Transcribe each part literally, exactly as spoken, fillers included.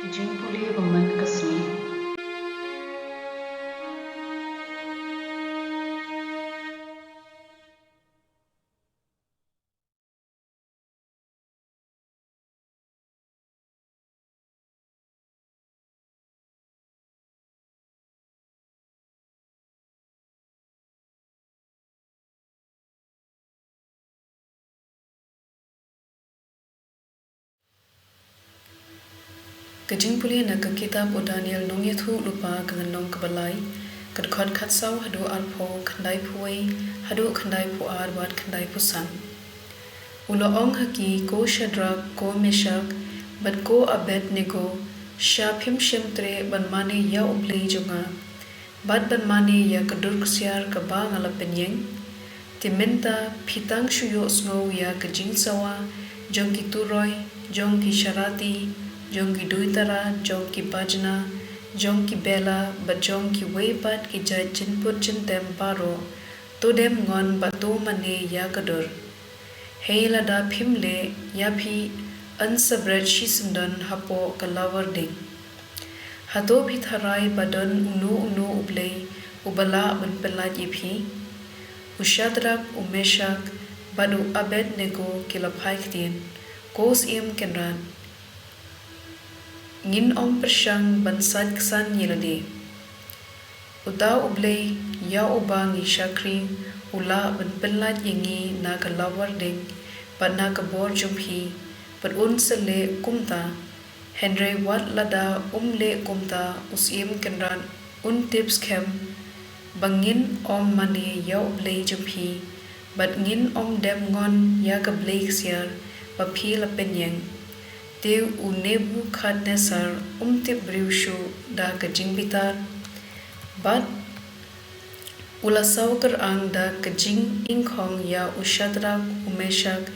Jingpule ba man ka sngi. Ka jingpule na ka kitab u Daniel nongïathuhlypa ka lynnong kaba lai, ka dkhot khatsaw haduh arphew, khyndaiphew wei haduh khyndaiphew ar bad khyndaiphew san. U la ong ha ki, ko Shadrak, ko Meshak, bad ko Abednego, sha phim shym treh ban mane ïa U Blei jong nga, bad ban mane ïa ka dur ksiar kaba nga la pynïeng? Te mynta phi tang shu ïohsngew ïa ka jingsawa jong ki turoi, jong ki sharati, jong ki duitara, jong ki bajna, jong ki bela, bad jong kiwei pat ki jait jingput jingtem baroh. To dem ngon bad to mane ïa ka dur. Hei lada phim leh, ïa phi yn sa bret shisyndon hapoh ka lawar ding. Hato phi tharai ba don uno uno u blei uba lah ban pynlait ïa phi? U Shadrak, u Meshak, bad u Abednego ki la phai ktien, ko Syiem Kynrad, ngin ym pyrshang ban sait ksan ïa lade. Uta U Blei ïa uba ngi shakri u lah ban pynlait ïa ngi na ka lawar ding bad na ka bor jong phi, bad un sa leh kumta. Hynrei wat lada um leh kumta, u Syiem Kynrad un tip skhem ba ngin ym mane ïa U Blei jong phi, bad ngin ym dem ngon ïa ka blei ksiar ba phi la pynïeng. Te u Nebukhadnessar um tip briew shuh da ka jingbitar, bad u la saw kyrang da ka jingïngkhong ïa u Shadrak, u Meshak,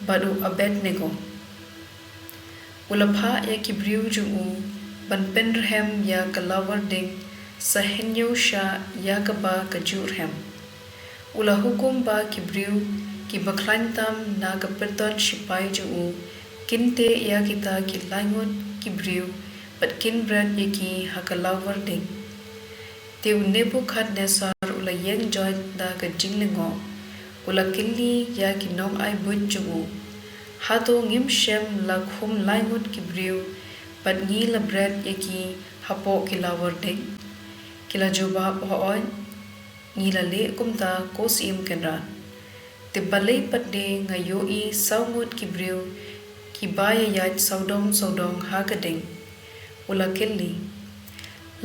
bad u Abednego. U la phah ïa ki briew jong u ban pynrhem ïa ka lawar ding sa hynñiew shah ïa kaba ka juh rhem. U la hukum ba ki briew kiba khlaiñ tam na ka pyrthon shipai jong u kin teh ïa kita ki laingut ki briew bad kin bret ïa ki ha ka lawar ding. Te u Nebukhadnessar u la ïeng joit da ka jinglyngngoh. U la kylli ïa ki nongai buit jong u, hato ngim shym la khum laingut ki briew bad ngi la bret ïa ki hapoh ki lawar ding? Ki la jubab, hooid, ngi la leh kumta, ko Syiem Kynrad. Te balei pat de nga ïohi saw ngut ki briew kiba ïaid sawdong sawdong ha ka ding? U la kylli.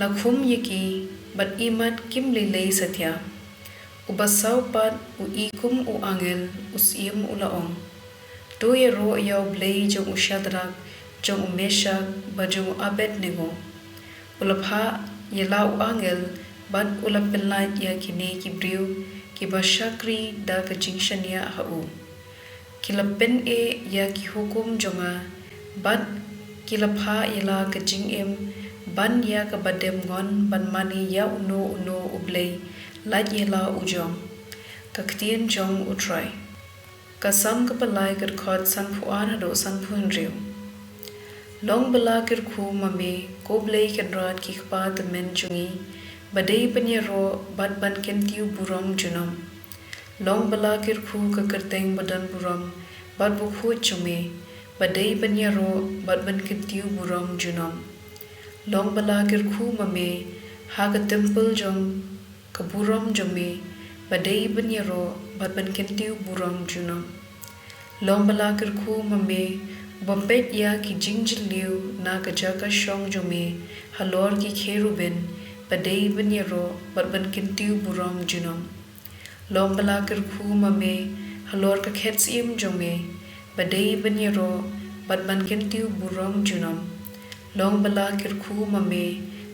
La khum ïa ki bad imat kim lei lei satia. Uba saw pat u i kum u angel, u Syiem u la ong. To ïaroh ïa U Blei jong u Shadrak, jong u Meshak, bad jong u Abednego. U la phah ïa la u angel bad u la pynlait ïa kine ki briew kiba shakri da ka jingshaniah ha u. Ki la pyneh ïa ki hukum jong nga bad ki la phah ïa la ka jingim ban ïa kaba dem ngon ban mane ïa uno uno u blei, lait ïa la u jong. Ka ktien jong U Trai. Ka Salm kaba lai, ka dkhot sanphew ar haduh sanphew hynriew. Long ba la kyrkhu ma me, ko Blei Kynrad ki kpa tymmen jong ngi, ba dei ban ïaroh bad ban kyntiew burom junom. Long ba la kyrkhu ka kyrteng ba don burom bad bakhuid jong me, ba dei ban ïaroh bad ban kyntiew burom junom. Long ba la kyrkhu ma me ha ka templ jong ka burom jong me, ba dei ban ïaroh bad ban kyntiew burom junom. Long ba la kyrkhu ma me, uba peit ïa ki jingjylliew na ka jaka shong jong me halor ki kherubin, ba dei ban ïaroh bad ban kyntiew burom junom. Long ba la kyrkhu ma me halor ka khet syiem jong me, ba dei ban ïaroh bad ban kyntiew burom junom. Long ba la kyrkhu ma me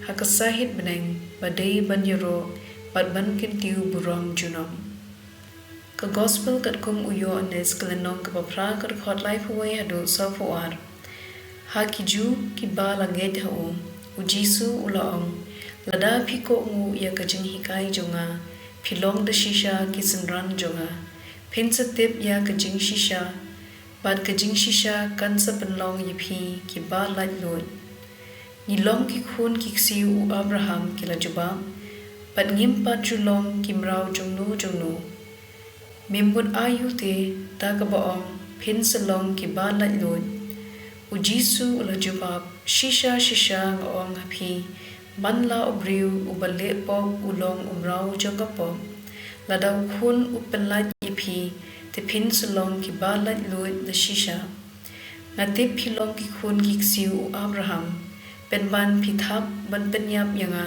ha ka sahit bneng, ba dei ban ïaroh bad ban kyntiew burom junom. Ka Gospel katkum u Ïoannis, ka lynnong kaba phra, ka dkhot laiphew wei haduh sawphew ar. Ha ki Jiw kiba la ngeit ha u, u Jisu u la ong, lada phi kohnguh ïa ka jinghikai jong nga, phi long da shisha ki synran jong nga. Phin sa tip ïa ka jingshisha, bad ka jingshisha kan sa pynlong ïa phi kiba laitluid. Ngi long ki khun ki ksiew u Abraham, ki la jubab, bad ngim pat ju long ki mraw jongno jongno. Mem mut aïu te, da kaba ong, phin sa long ki ba laitluid? U Jisu u la jubab, shisha shisha nga ong ha phi, man la u briew uba leh pop u long u mraw jong ka pop. Lada u Khun u pynlait ïa phi, te phin sa long ki ba laitluid da shisha. Nga tip phi long ki khun ki ksiew u Abraham. Pynban phi thap ban pynïap ïa nga,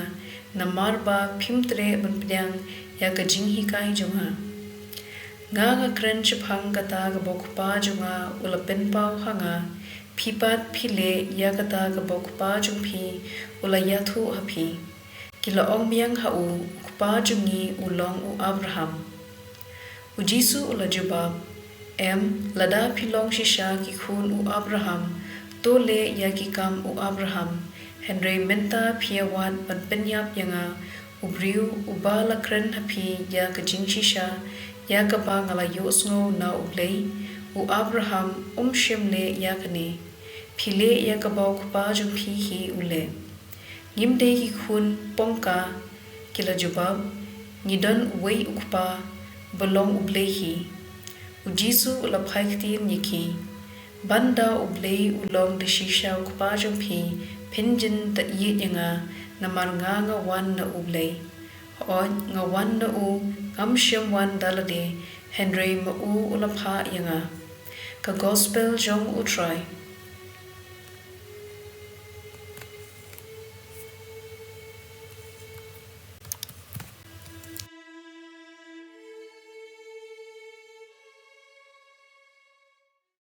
namar ba phim treh ban pdiang ïa ka jinghikai jong nga. Nga nga kren shaphang kata kaba u Kpa jong nga u la pynpaw ha nga. Phi pat phi leh ïa kata kaba u kpa jong phi u la ïathuh ha phi. Ki la ong biang ha u, u kpa jong ngi u long u Abraham. U Jisu u la jubab, em, lada phi long shisha ki khun u Abraham, to leh ïa ki kam u Abraham. Hynrei mynta phi ïa wad ban pynïap ïa nga, u briew uba la kren ha phi ïa ka jingshisha ïa kaba nga la ïohsngew na u Blei. U Abraham um shym leh ïa kane. Phi leh ïa kaba u kpa jong phi hi u leh. Ngim dei ki khun pongka, ki la jubab, ngi don uwei u Kpa, ba long u Blei hi. U Jisu u la phai ktien ïa ki, ban da u Blei u long da shisha u kpa jong phi, phin jin da ïeit ïa nga, namar nga nga wan na u Blei. Hooid, nga wan na u, ngam shym wan da lade, hynrei ma u u la phah ïa nga. Ka Gospel jong u Trai.